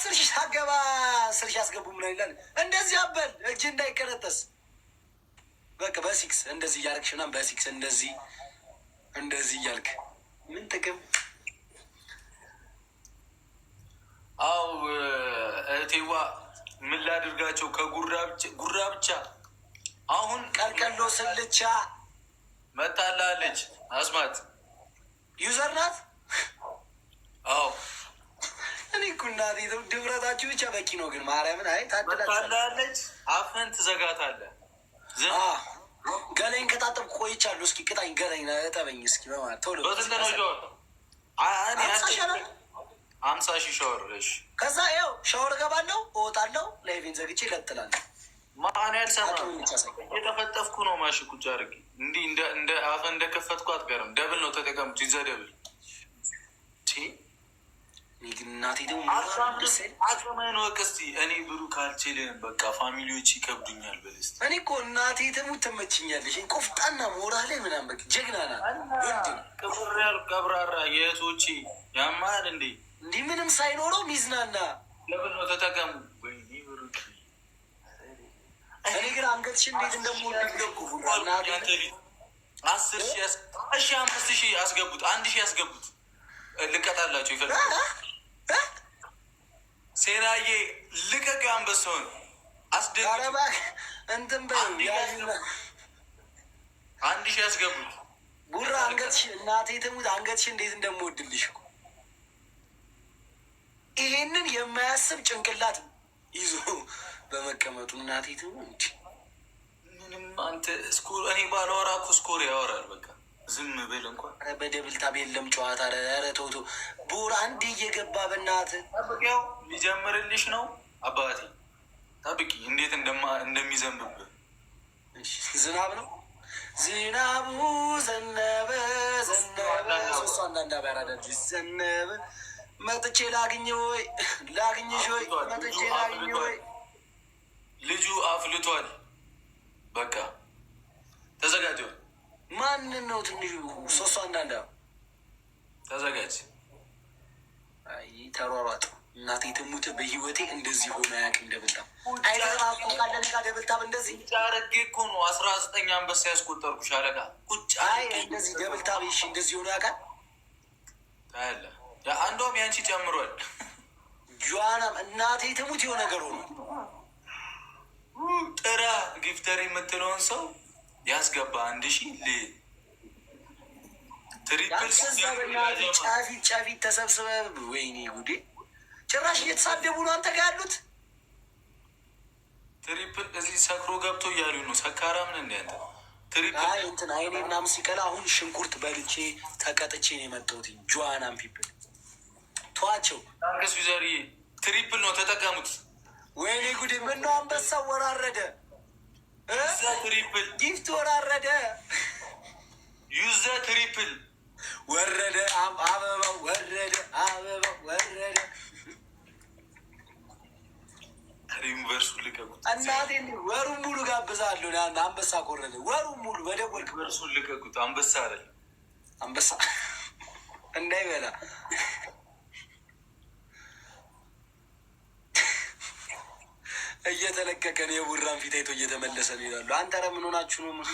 10,000 ሳገባ 10,000 አስገቡ ምናምን ይላል። እንደዚህ አበል እጅ እንዳይቀረጠስ በቃ በሲክስ እንደዚህ እያደረግሽ ምናምን በሲክስ እንደዚህ እንደዚህ እያልክ ምን ጥቅም? አው እህቴዋ ምን ላድርጋቸው? ከጉራ ጉራ ብቻ አሁን ቀልቀሎ ስልቻ መታላለች። አስማት User ናት። አዎ። እኔ እኮ እናቴ ድፍረታችሁ ብቻ በቂ ነው። ግን ማርያምን አይ ታድላችኋል። መታላለች። አፍህን ትዘጋታለህ። ገላይን ከታጠብኩ ቆይቻለሁ። እስኪ ቅጣኝ፣ ገላይን እጠበኝ እስኪ በማለት ቶሎ። በስንት ነው ሻወር? 50,000 አለ። 50,000 ሻወር። እሺ። ከዛ ያው ሻወር እገባለሁ፣ እወጣለሁ፣ live ኤን ዘግቼ እለጥላለሁ። ማን ያልሰማ አቅም ብቻ ሳይ እየጠፈጠፍኩ ነው። ማሽ ቁጭ አድርጌ እንዲህ እንደ አፈ እንደከፈትኩ አትቀርም። Double ነው ተጠቀሙት። ይዘ double። እኔ ግን እናቴ ደግሞ ደስ አይልም። አቅምህን ወቅ እስቲ። እኔ ብሩክ አልችልም፣ በቃ family ዎች ይከብዱኛል በል እስቲ። እኔ እኮ እናቴ ትሙት ትመችኛለሽ። ቆፍጣና ሞራሌ ምናምን በቃ ጀግና ናት። ወንድ ነው። ቅብር ያልኩ ቀብራራ የእህቶቼ ያማል እንዴ? እንዲህ ምንም ሳይኖረው ሚዝናና። Double ነው ተጠቀሙ። ወይኔ ብሩክ። እኔ ግን አንገትሽ እንዴት እንደምወድ እናቴ። 10,000፣ እሺ 5,000 አስገቡት፣ 1,000 አስገቡት። ልቀጣላቸው ይፈልጋል። ሴናዬ ልቀቅ፣ አንበሳውን አስደንግጡ። ኧረ እባክህ እንትን በይው ያዥና። 1,000 ያስገቡት። ቡራ አንገትሽ እናቴ ትሙት አንገትሽ እንዴት እንደምወድልሽ እኮ ይሄንን የማያስብ ጭንቅላት ይዞ በመቀመጡ እናቴ ትሙት እንዲ። ምንም አንተ score እኔ ባላወራ እኮ score ያወራል። በቃ ዝም ብል እንኳን። ኧረ በ double tap የለም ጨዋታ። ኧረ ኧረ ተው ተው ቡራ አንዴ እየገባ በእናትህ። ጠብቂያው ሊጀምርልሽ ነው አባቴ። ጠብቂ እንዴት እንደሚዘንብብህ። እሺ፣ ዝናብ ነው። ዝናቡ ዘነበ ዘነበ። ሶስቱ አንዳንድ አባራዳ ዘነበ። መጥቼ ላግኝ ወይ ላግኝሽ ወይ መጥቼ ላግኝ ወይ። ልጁ አፍልቷል። በቃ ተዘጋጅ። ማንን ነው ትንሹ? ሶስቱ አንዳንድ። ተዘጋጅ። አይ ተሯሯጥ። እናቴ ትሙት በህይወቴ እንደዚህ ሆኖ አያውቅም። Double tap አይተራቆቃለን ጋ double tap እንደዚህ ቁጭ አድርጌ እኮ ነው 19 አንበሳ ያስቆጠርኩሽ አለቃ። ቁጭ አይ አድርጌ። እንደዚህ double tap እሺ፣ እንደዚህ ሆኖ ያውቃል። ታያለህ። አንዷም ያንቺ ጨምሯል። ጆዋናም እናቴ ትሙት የሆነ ነገር ሆኗል። ጥራ gifter የምትለውን ሰው ያስገባ 1,000 triple። ጫፊት ጫፊት ተሰብስበ ወይኔ ጉዴ! ጭራሽ እየተሳደቡ ነው አንተ ጋር ያሉት። Triple እዚህ ሰክሮ ገብቶ እያሉ ነው። ሰካራም ነህ እንደ አንተ triple። አይ እንትን አይኔ ምናምን ሲቀላ አሁን ሽንኩርት በልቼ ተቀጥቼ ነው የመጣሁት። ጆዋናም people ተዋቸው። Thanks ዩዘር። Triple ነው ተጠቀሙት። ወይኔ ጉዴ! ምነው አንበሳ ወራረደ? Use the triple። Gift ወራረደ። Use the triple። ወረደ አበባው ወረደ፣ አበባው ወረደ። Universe ኡን ልቀቁት። እናቴ ወሩን ሙሉ ጋብዛለሁ። አንበሳ ኮረደ። ወሩን ሙሉ በደወልክ። Universe ኡን ልቀቁት። አንበሳ አይደለም። አንበሳ እንዳይበላ። እየተለቀቀ ነው። የቡራን ፊት አይቶ እየተመለሰ ነው ይላሉ። አንተ ኧረ ምን ሆናችሁ ነው?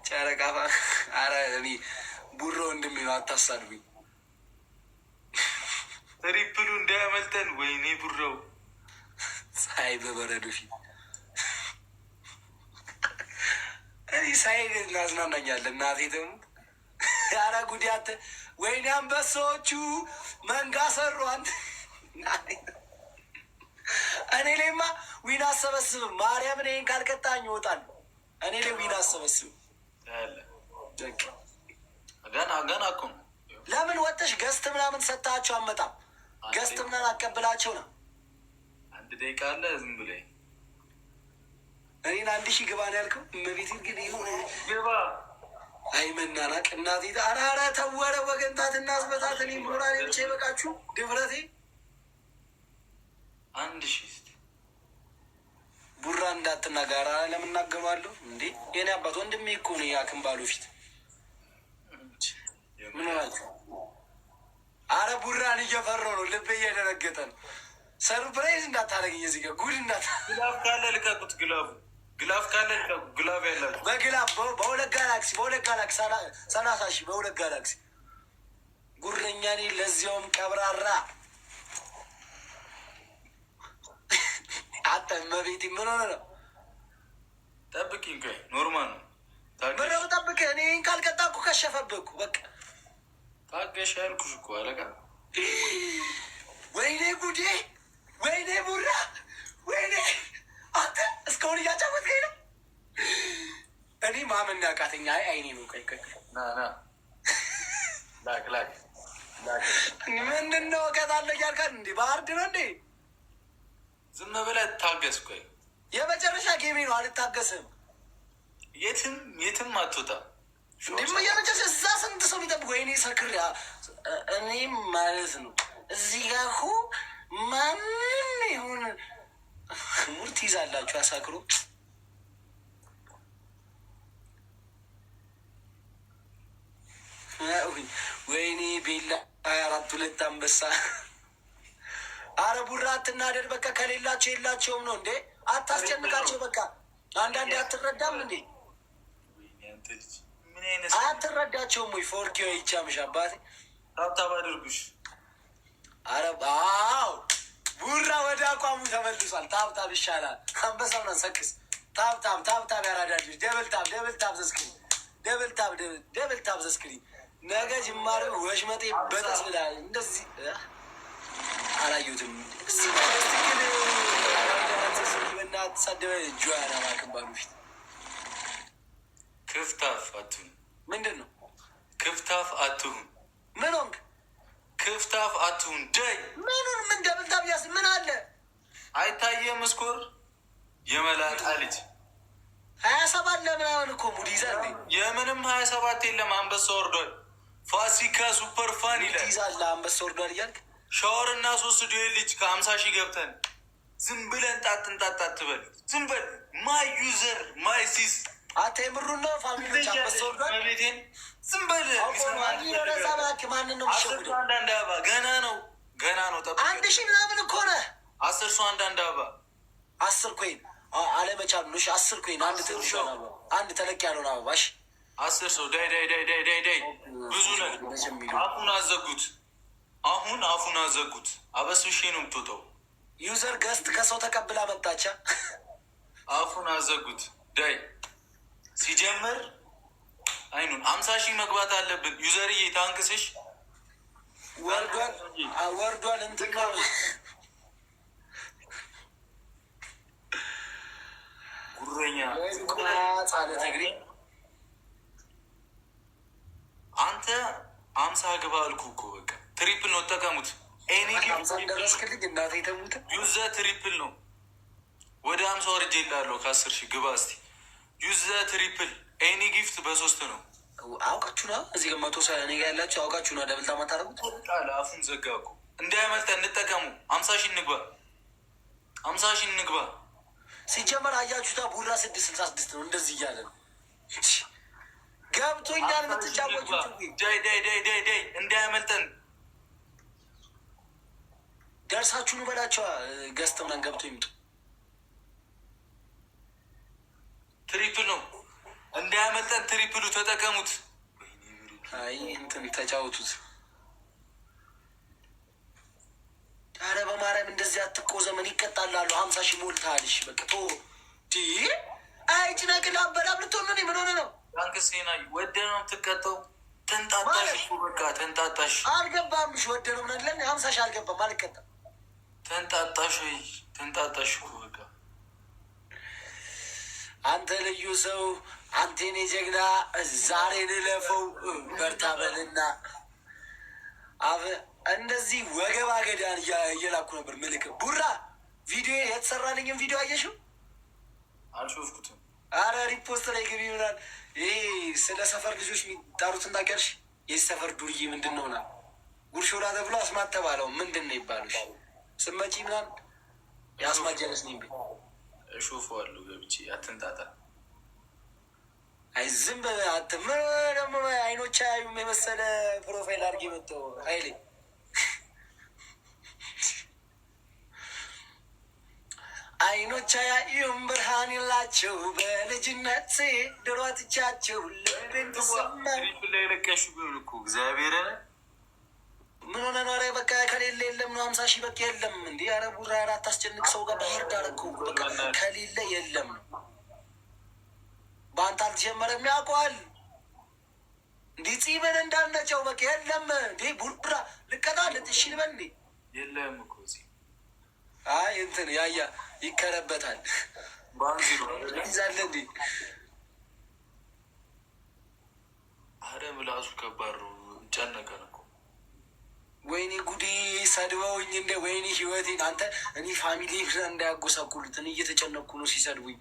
ጨረቃ ኧረ እኔ ቡራ ወንድሜ ነው፣ አታሳድቡኝ። Triple ኡ እንዳያመልጠን። ወይኔ ቡራው። ፀሐይ በበረዶ ፊት እኔ ሳይ እናዝናናኛለን። እናቴ ደግሞ ኧረ ጉዴ አንተ። ወይኔ አንበሳዎቹ መንጋ ሰሩ። አንተ እኔ ላይማ win አሰበስብም። ማርያምን ይሄን ካልቀጣኝ እወጣለሁ። እኔ ላይ win አሰበስብም። ገና ገና እኮ ነው። ለምን ወጥተሽ guest ምናምን ሰጥታቸው አመጣም? Guest ምናምን አቀብላቸው ነው። 1 ደቂቃ አለ። ዝም ብለህ እኔን 1,000 ግባ ነው ያልከው። እመቤቴን ግን ይሁን ግባ። አይ መናናቅ እናቴ። ኧረ ኧረ ተወረ ወገንታት እናስበታት። እኔ ሞራሌ ብቻ ይበቃችሁ ድፍረቴ። 1,000 እስኪ። ቡራ እንዳትናገር። ኧረ ለምን እናገረዋለሁ እንዴ? የኔ አባት ወንድሜ እኮ ነው። ያክም ባሉ ፊት ምን ሆናችሁ? አረ ቡራን እየፈራሁ ነው፣ ልቤ እየደነገጠ ነው። Surprise እንዳታደርገኝ እዚህ ጋር ጉድ እንዳታ Glove ካለ ልቀቁት። Glove ኡ glove ካለ ልቀቁት። Glove ያላችሁ በ glove በሁለት ጋላክሲ፣ በሁለት ጋላክሲ 30,000 በሁለት ጋላክሲ። ጉረኛ እኔ ለዚያውም ቀብራራ። አንተ መቤቴ ምን ሆነ ነው? ጠብቂኝ። ቆይ normal ነው። ምን ነው የምጠብቅህ? እኔ ይህን ካልቀጣ እኮ ከሸፈብህ እኮ በቃ። ታገሽ ያልኩሽ እኮ አለቃ። ወይኔ ጉዴ! ወይኔ ቡራ! ወይኔ አንተ እስካሁን እያጫወትከኝ ነው። እኔ ማመን ያቃተኝ። አይ አይኔ ነው። ቆይ ቆይ፣ ና ና፣ ላክ ላክ ላክ። ምንድን ነው እቀጣለሁ እያልካል እንዴ? በ hard ነው እንዴ? ዝም ብለህ ታገስ። ቆይ የመጨረሻ game ኤ ነው። አልታገስም። የትም የትም አትወጣ። እንዲም የመጨረሻ እዛ ስንት ሰው ሊጠብቅ። ወይኔ ሰክር እኔም ማለት ነው። እዚህ ጋር እኮ ማንም ይሁን ሙርት ይዛላችሁ አሳክሮ። ወይኔ ቤላ 24 ሁለት አንበሳ። አረ ቡራ አትናደድ። በቃ ከሌላቸው የላቸውም ነው እንዴ? አታስጨንቃቸው። በቃ አንዳንዴ አትረዳም እንዴ? አትረዳቸውም ወይ? ፎርኪ ይቻምሽ አባቴ። Tap tap አድርጉሽ። አረ አዎ ቡራ ወደ አቋሙ ተመልሷል። Tap tap ይሻላል። አንበሳ ምናምን ሰክስ። Tap tap tap tap ያራዳ ልጆች double tap፣ double tap the screen፣ double tap፣ double tap the screen። ነገ ጅማሬ ወሽመጤ በጣስ ብላል። እንደዚህ አላየሁትም። እዚህ ትክክል በእናትህ ሳደበ ጆያና ማክባሉ ፊት ክፍታፍ አትሁን። ምንድን ነው? ክፍታፍ አትሁን። ምን ሆንክ? ክፍታፍ አትሁን። ደይ ምኑን ምን double tap ያስ ምን አለ? አይታየም። Score የመላጣ ልጅ። 27 ለምናምን እኮ mood ይዛል እንዴ? የምንም 27 የለም። አንበሳ ወርዷል። ፋሲካ super fan ይላል። ይዛል አንበሳ ወርዷል እያልክ ሻወር እና ሶስት ዱዌል ልጅ ከ50,000 ገብተን ዝም ብለን ጣትን ጣት አትበል። ዝም በል my user my sis። አንተ የምሩን ነው? Family ዎች አንበሳ ወርዷል። ቤቴን ዝም በል። ወደዛ እባክህ። ማንን ነው 10 የምትሸውደው? ሰው አንዳንድ አበባ ገና ነው፣ ገና ነው። ጠብቅ። 1,000 ምናምን እኮ ነህ። 10 ሰው አንዳንድ አበባ። 10 coin አለመቻሉ ነው። እሺ 10 coin አንድ ትንሽ አበባ አንድ ተለቅ ያለውን አበባ እሺ። 10 ሰው ዳይ ዳይ ዳይ ዳይ ዳይ ዳይ ብዙ ነው። አፉን አዘጉት። አሁን አፉን አዘጉት። አበስብሼ ነው የምትወጣው። User guest ከሰው ተቀብላ መጣቻ። አፉን አዘጉት። ዳይ ሲጀምር አይኑን 50,000 መግባት አለብን። User ዬ thanks ሽ። ወርዷል ወርዷል። እንትን ነው። ጉረኛ። ጻለ ትግሬ። አንተ 50 ግባ አልኩህ እኮ በቃ triple ነው ጠቀሙት። Any 50 እንደረስክልኝ እናቴ ተሙት። Use the triple ነው። ወደ 50 ወርጄ እልሃለሁ። ከ10,000 ግባ እስቲ። Use the triple any gift በሶስት ነው። አውቃችሁ ነው እዚህ ጋር 100 ሰው እኔ ጋር ያላችሁ አውቃችሁ ነው double tap ማታደርጉት። ጣለ አፉን ዘጋ እኮ እንዳያመልጠን እንጠቀሙ። 50,000 እንግባ። 50,000 እንግባ። ሲጀመር አያችሁታ ቡራ 666 ነው እንደዚህ እያለ ነው። ገብቶኛል። የምትጫወቱት ዳይ ዳይ ዳይ ዳይ ዳይ እንዳያመልጠን። ደርሳችሁ ነው በላቸዋ። Guest ምናምን ገብቶ ይምጡ። Triple ነው እንዳያመልጠን። Triple ኡ ተጠቀሙት። አይ እንትን ተጫወቱት። ኧረ በማርያም እንደዚህ አትቆ ዘመን ይቀጣላሉ። 50,000 ሞልተሃል። እሺ በቃ ቶ ዲ አይ ጭነቅል አበላብ ልትሆን ነው። ምን ሆነ ነው? Thanks ሴና ወደ ነው የምትቀጣው። ተንጣጣሽ እኮ በቃ ተንጣጣሽ። አልገባም። እሺ ወደ ነው ምናምን 50,000 አልገባም። አልቀጣም። ተንጣጣሽ ወይ ተንጣጣሽ እኮ በቃ። አንተ ልዩ ሰው፣ አንተ የኔ ጀግና፣ ዛሬ ንለፈው፣ በርታ በልና አፈ እንደዚህ ወገብ አገዳን እየላኩ ነበር። ምልክ ቡራ ቪዲዮ የተሰራልኝም ቪዲዮ አየሽው? አልሾፍኩትም። አረ repost ላይ ግቢ ይሆናል። ይሄ ስለ ሰፈር ልጆች የሚጣሩትን ታውቂያለሽ? የዚህ ሰፈር ዱርዬ ምንድን ነው ምናምን ጉርሾላ ተብሎ አስማት ተባለው ምንድን ነው ይባሉሽ? ስመጪ ምናምን የአስማት ጀለስ ነኝ በይ። እሾፈዋለሁ ገብቼ አትንጣጣ። አይ ዝም በል አንተ። ምን ደግሞ አይኖች አያዩም የመሰለ profile አድርጌ መጣሁ ሀይሌ። አይኖች አያዩም ብርሃን የላቸው፣ በልጅነት ድሮ አጥቻቸው ልቤን ተሰማ። Triple ላይ ለቀሽ ቢሆን እኮ እግዚአብሔርን። ምን ሆነ ነው? ኧረ በቃ ከሌለ የለም ነው። 50,000 በቃ የለም እንዴ! ኧረ ቡራ፣ ኧረ አታስጨንቅ። ሰው ጋር ባህር ዳር እኮ በቃ ከሌለ የለም ነው። በአንተ አልተጀመረም፣ ያውቀዋል። እንዲህ ጺምን እንዳልነጨው በቃ የለም እንዴ! ቡራ ልቀጣ ልጥሽ ልበል እንዴ? የለም እኮ እዚህ። አይ እንትን ያያ ይከረበታል። ባንዚ ነው። ይዛለ እንዴ? አረ ምላሱ ከባድ ነው። ጨነቀን እኮ። ወይኔ ጉዴ፣ ሰድበውኝ እንደ ወይኔ ህይወቴን አንተ። እኔ family እንዳያጎሳቁሉት እኔ እየተጨነቅኩ ነው ሲሰድቡኝ።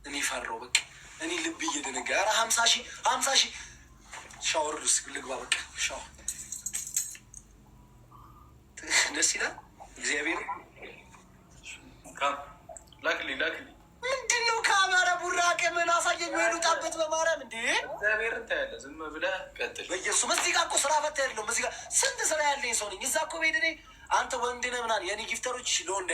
እኔ ፈራው በቃ፣ እኔ ልብ እየደነገ። ኧረ 50,000፣ 50,000። ሻወር ልግባ በቃ፣ ሻወር ደስ ይላል። እግዚአብሔር። Come ላክልኝ፣ ላክልኝ። ምንድን ነው ከአማራ ቡራ አቅምን አሳየኝ ወይ ልውጣበት በማርያም እንዴ! እግዚአብሔርን ታያለህ። ዝም ብለህ ቀጥል። በኢየሱስ፣ እዚህ ጋር እኮ ስራ ፈታ ያለው፣ እዚህ ጋር ስንት ስራ ያለኝ ሰው ነኝ። እዛ እኮ ብሄድ እኔ አንተ ወንድ ነህ ምናምን የኔ gifter ኦች ለወንድ